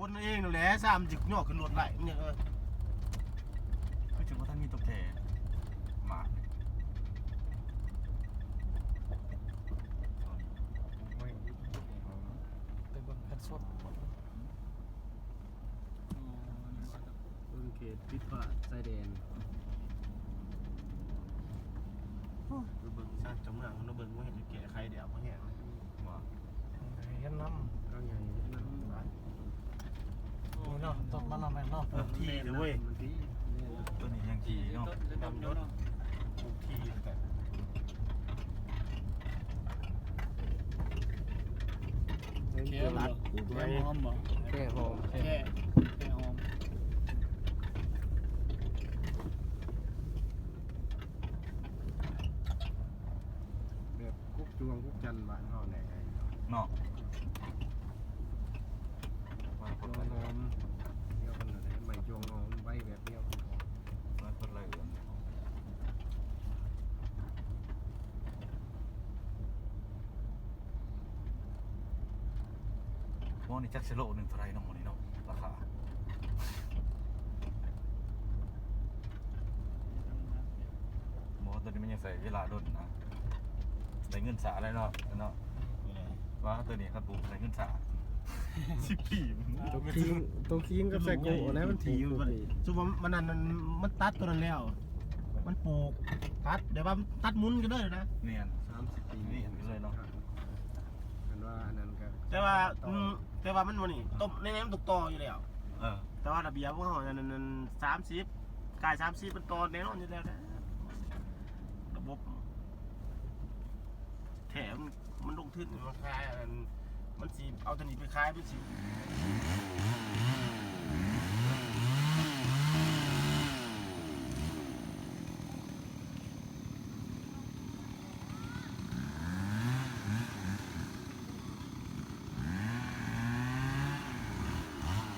ຄົນເອງນັ້ນແຫຼະ ຊ້ຳຈຶ່ກຍໍຂຶ້ນລົດໄລ່ ມັນຍັງ ເອີ ຄືຈະບໍ່ທັນມີຕົວແກ່ມາ ໄປເບິ່ງຄັນສົດ ເບິ່ງເຂດຜິດພາດຊາຍແດນ ໂອ້ຍ ໄປເບິ່ງຊະ ເຈົ້າເມືອງເພິ່ນເບິ່ງບໍ່ເຫັນແກ້ໄຂແລ້ວ ບໍ່ແຮງເລີຍ ວ່າ ເຫັນນຳ ເຂົາໃຫຍ່ເຫັນນຳ ນີ້ເນາະ ຕົກມາເນາະ ແມ່ນເນາະ ເອີ ທີ່ເດ້ເວີຍ ຕົວນີ້ຍັງທີ່ເນາະ ດຳລົດ ທີ່ແຕ່ ແຂ້ຫອມບໍ່? ແຂ້ຫອມບໍ່? ແຂ້ຫອມ ແຄ່ ແຄ່ຫອມ ແບບກົກຈວງກົກຈັນບ້ານເຮົາແດ່ເນາະ ຫອມ ດຽວກັນ ໃບຈວງຫອມ ໃບແບບດຽວກັນ ໝໍນີ້ຈັກຊິໂລໜຶ່ງເທົ່າໃດເນາະ ໝໍນີ້ເນາະ ລາຄາ ໝໍໂຕນີ້ມັນຍັງໃຊ້ເວລາດົນນະ ໄດ້ເງິນຊ້າແລ້ວເນາະ ເນາະ ວ່າໂຕນີ້ຄັນປູກໄດ້ເງິນຊ້າ ສິບປີ ໂຕຄິງ ໂຕຄິງກັບໄຊໂກະນະ ມັນປູກ ສົມມຸດວ່າມັນນັ້ນ ມັນຕັດໂຕນັ້ນແລ້ວ ມັນປູກ ຕັດ ແບບວ່າຕັດໝຸນກັນເລີຍນະ ແມ່ນ ສາມສິບປີ ແມ່ນເລີຍເນາະ ຄັນວ່າອັນນັ້ນກໍ ແຕ່ວ່າ ອືມ ແຕ່ວ່າມັນບໍ່ນີ້ ຕົ້ນໃນນີ້ມັນຕ້ອງຕໍ່ຢູ່ແລ້ວ ເອີ ແຕ່ວ່າລະບຽບຂອງເຮົານັ້ນ ສາມສິບ ກາຍສາມສິບ ມັນຕໍ່ແນ່ນອນຢູ່ແລ້ວນະ ລະບົບແທ້ ມັນ ມັນລົງທຶນ ມັນຂາຍອັນ ມັນຊິເອົາຕົວນີ້ໄປຂາຍ ມັນຊິ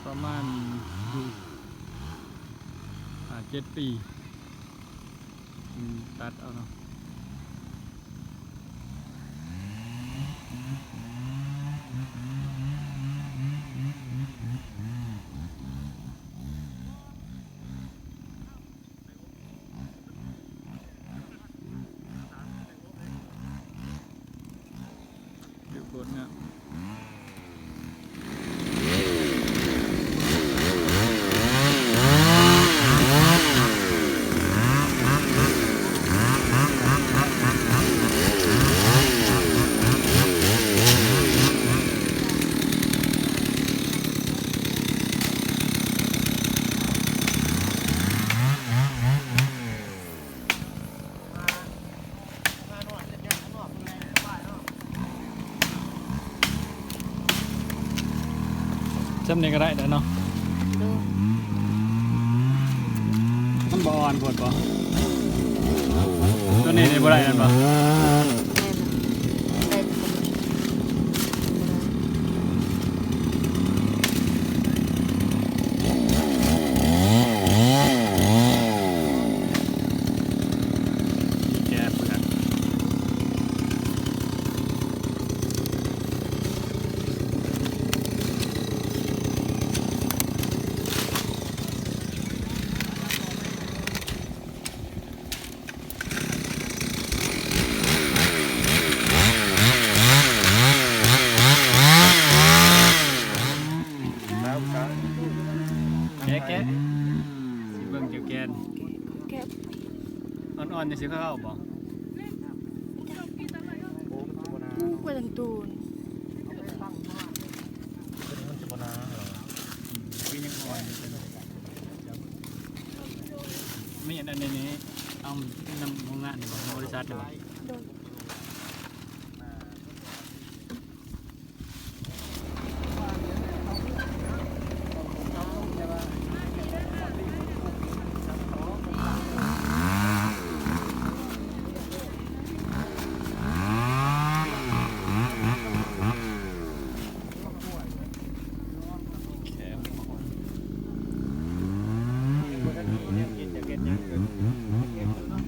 ປະມານຢູ່ຫ້າເຈັດປີ ອືມ ຕັດເອົາເນາະ. ຊ່ຳນີ້ກໍໄດ້ແລ້ວເນາະ ໂດຍ ມັນບໍ່ອ່ອນໂພດບໍ່? ຕົວນີ້ນີ້ບໍ່ໄດ້ແມ່ນບໍ່? ແມ່ນ ໄດ້ ແກະເປືອກ ແກະ ແກະ ຊິເບິ່ງເຈົ້າແກນ ແກະ ອ່ອນໆ ຈັ່ງຊິເຂົ້າບໍ່? ປູກໄວ້ຕັ້ງໂຕນ ຕົວນີ້ມັນຊິບໍ່ໜາ ຄືຍັງອ່ອນຢູ່ ມີອັນນີ້ ເອົານຳໂຮງງານນີ້ບໍ່? ນຳບໍລິສັດນີ້ບໍ່? ໂດຍ. ແຄມ. ບໍ່ທັນຮູ້ແນວກິນ ຈະເຮັດຫຍັງ ກໍເຮັດເນາະ.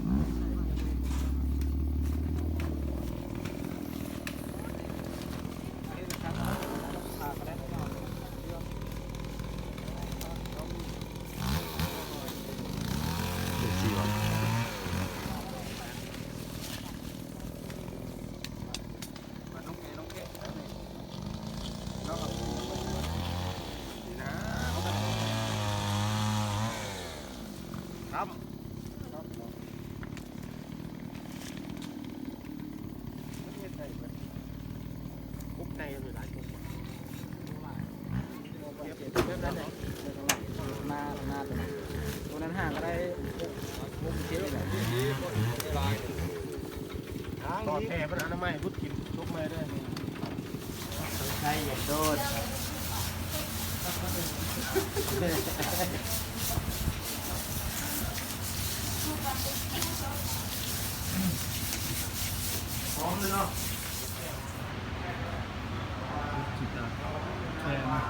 ອ້ຳ ມັນເຮັດໄດ້ເບິດ ກົບໃຫຍ່ເລີຍ ຫຼາຍຕົວກວ່າ ເກັບແບບນັ້ນແຫຼະ ມາ ມາຕົວນັ້ນ ຕົວນັ້ນຫ່າງກໍໄດ້ ຫົກເຈັດນີ້ແຫຼະ ຕອນແທ້ເພິ່ນອະນາໄມ ບຸດຖິ້ມ ຈົກໃໝ່ເດີ. ໃຊ້ຢ່າໂດນ ຫອມເລີຍເນາະ ແຊບນະ.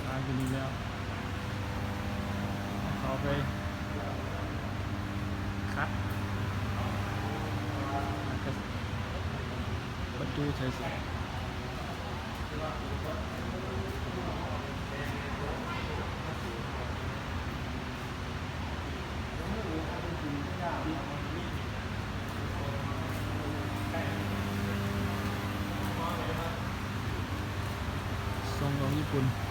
ລ້າງຕົວນີ້ແລ້ວ ເອົາເຂົ້າໄປຂັດ ແລ້ວກໍບັນຈຸໃສ່ ສົ່ງອອກຍີ່ປຸ່ນ.